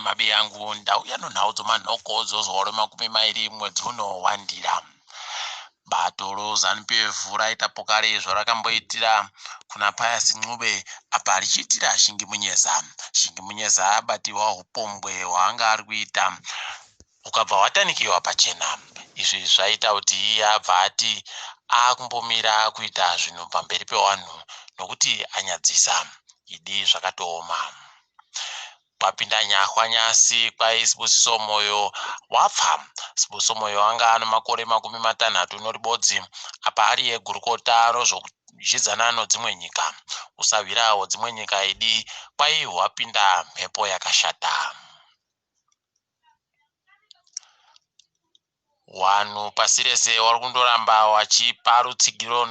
Mabiyangu ndauya nonhau dzomanhoko dzozuva remakumi mairi mwedzi uno waNdira. Bato reZanu-PF raita pokare zvarakamboitira kuna Pius Ncube apa richiitira Shingi Munyeza. Shingi Munyeza abatiwa hupombwe hwaanga ari kuita hukabva hwatanikiwa pachena. Izvi zvaita kuti iye abva ati akumbomira kuita zvinhu pamberi pevanhu nokuti anyadzisa. Idi zvakatooma. Kwapinda nyahwa nyasi kwai Sibusiso Moyo wapfa. Sibusiso Moyo anga ano makore 61 apa ariye gurukota rozvokudyidzana nodzimwe nyika. Usahwira hwodzimwe nyika idi kwai hwapinda mhepo yakashata. Wanhu pasi rese wari kundoramba wachipa rutsigiro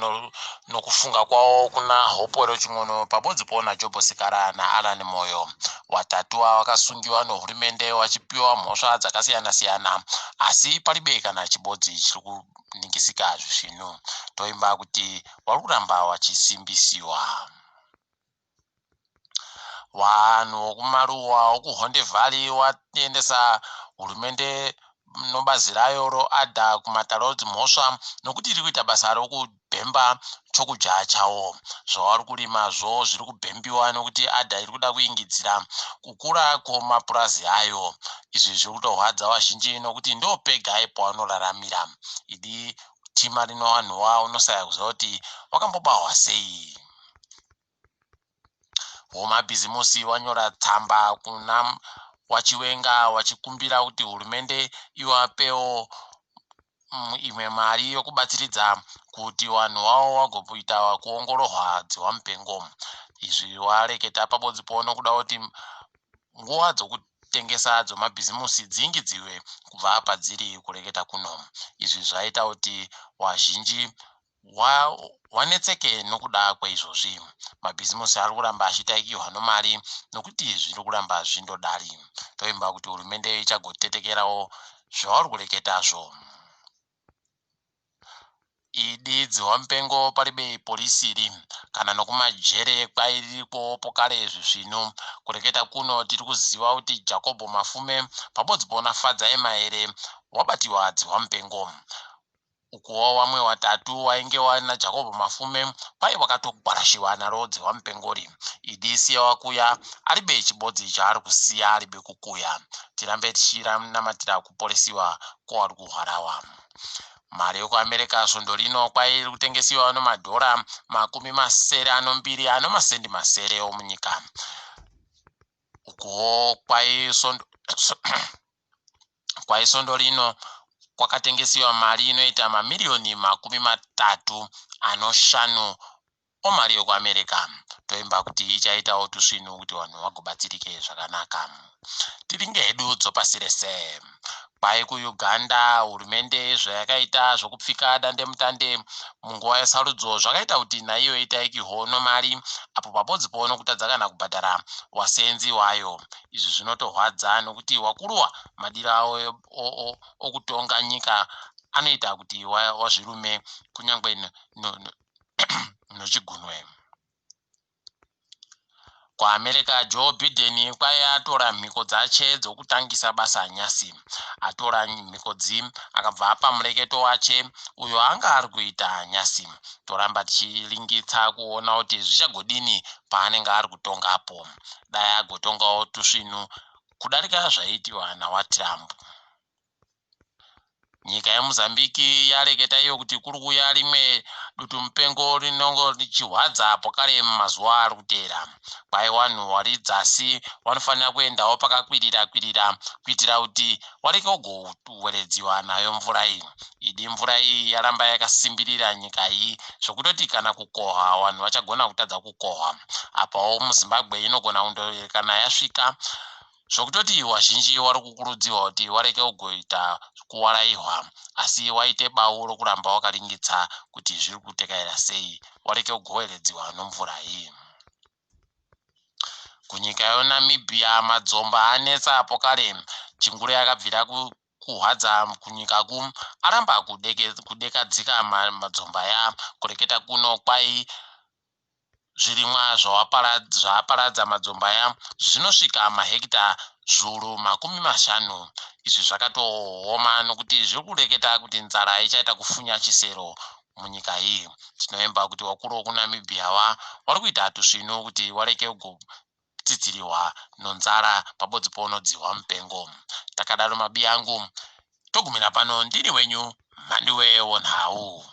nokufunga kwawo kuna Hopewell Chin'ono pabodzipo naJobho Sikhala naAllan Moyo. Watatu ava wakasungiwa nohurumende wachipiwa mhosva dzakasiyana-siyana asi palibe kana chibodzi chiri kuningisika zvisvinu. Toimba kuti wari kuramba wachisimbisiwa. Vanhu vokumaruwa okuHonde Valley waendesa hurumende nobazi rayo roADA kumatare edzimhosva nokuti iri kuita basa rokubhemba chokudya chawo. Zvavari kurimazvo zviri kubhembiwa nokuti ADA iri kuda kuingidzira kukura kwemapurazi ayo. Izvi zviri kutorwadza vazhinji nokuti ndopega pavanoraramira. Idi tima rinowanhuwa unosaya kuziva kuti wakambobahwa sei. Vemabhizimusi vanyora tsamba kuna VaChiwenga vachikumbira kuti hurumende ivapewo imwe mari yokubatsiridza kuti vanhu vavo vagoita kuongororwa dzihwamupengo. Izvi vareketa pabodzipo nokuda kuti nguva dzokutengesa dzemabhizimusi dziingidziwe kubva padziri kureketa kuno. Izvi zvaita kuti vazhinji wanetseke nokuda kweizvozvi. Mabhizimusi ari kuramba achitaikirwa nomari nokuti zviri kuramba zvindodari. Tovimba kuti hurumende ichagotetekerawo zvavari kureketazvo. Idi dzihwamupengo paribe polisiri kana nokumajere kwairiko pokare zvisvinu. Kureketa kuno tiri kuziva kuti Jakobho Mafume pabodzipo naFadzai Mahere wabatiwa dzihwamupengo. Ukuwo wamwe watatu wainge wana Jakobho Mafume kwai wakatogwarashiwa naro dzihwamupengori. Idi siya wakuya aribe chibodzi chaari kusiya aribe kukuya. Tirambe tichinamatira kuporesiwa kowari kuhwarawa. Mari yekuAmerica svondo rino kwai iri kutengesiwa nomadhora 62 anomasendi 6 omunyika. Ukuwo kwai svondo rino kwakatengesiwa mari inoita mamiriyoni 35 omari yokuAmerica. Toimba kuti ichaitawo tusvinu kuti vanhu vagobatsirike zvakanaka. Tiringe hedu dzopasi rese. Kwai kuUganda hurumende zvayakaita zvokupfika dandemutande munguva yesarudzo zvakaita kuti naiyo itaikihwo nomari apo pabodzipo nokutadza kana kubhadhara wasenzi wayo. Izvi zvinotorwadza nokuti wakuruwa madiro avo okutonga nyika anoita kuti wazvirume kunyangwe nochigunwe. KuAmerica Joe Biden kwai atora mhiko dzache dzokutangisa basa nyasi. Atora mhiko dzi akabva apa mureketo wache uyo anga ari kuita nyasi. Toramba tichiringitsa kuona kuti zvichagodini paanenge ari kutongapo. Dai agotongawo tusvinu kudarika zvaiitiwa nawaTrump. Nyika yeMozambique yareketa iyo kuti kuri kuuya rimwe dutumupengo rinonge richihwadza pokare mumazuva ari kuteera. Kwai wanhu wari dzasi wanofanira kuendawo pakakwirira kwirira kuitira kuti wareke kugoweredziwa nayo mvura iyi. Idi mvura iyi yaramba yakasimbirira nyika iyi zvokutoti kana kukohwa vanhu vachagona kutadza kukohwa. Apawo muZimbabwe inogona kundoerekana yasvika Zvokutoti wazhinji wari kukurudzihwa kuti wareke kugoita kuwaraihwa asi waite bau rokuramba wakaringitsa kuti zviri kutekaira sei wareke kugoweredziwa nomvura iyi. Kunyika yoNamibia madzomba anetsa pokare chingure akabvira kuhwadza kunyika ku aramba kudekadzika madzomba aya kureketa kuno kwai. Zvirimwa zvaaparadza madzomba aya zvinosvika mahekita zviuru 50. Izvi zvakatooma nokuti zviri kureketa kuti nzara ichaita kufunya chisero munyika iyi. Tinoemba kuti wakuru wekuNamibia wari kuita tusvinu kuti wareke kutsitsirihwa nonzara pabodzi ponodzihwa mupengo. Takadaro mabiyangu, togumira pano. Ndini wenyu Mhanduwe wonhau.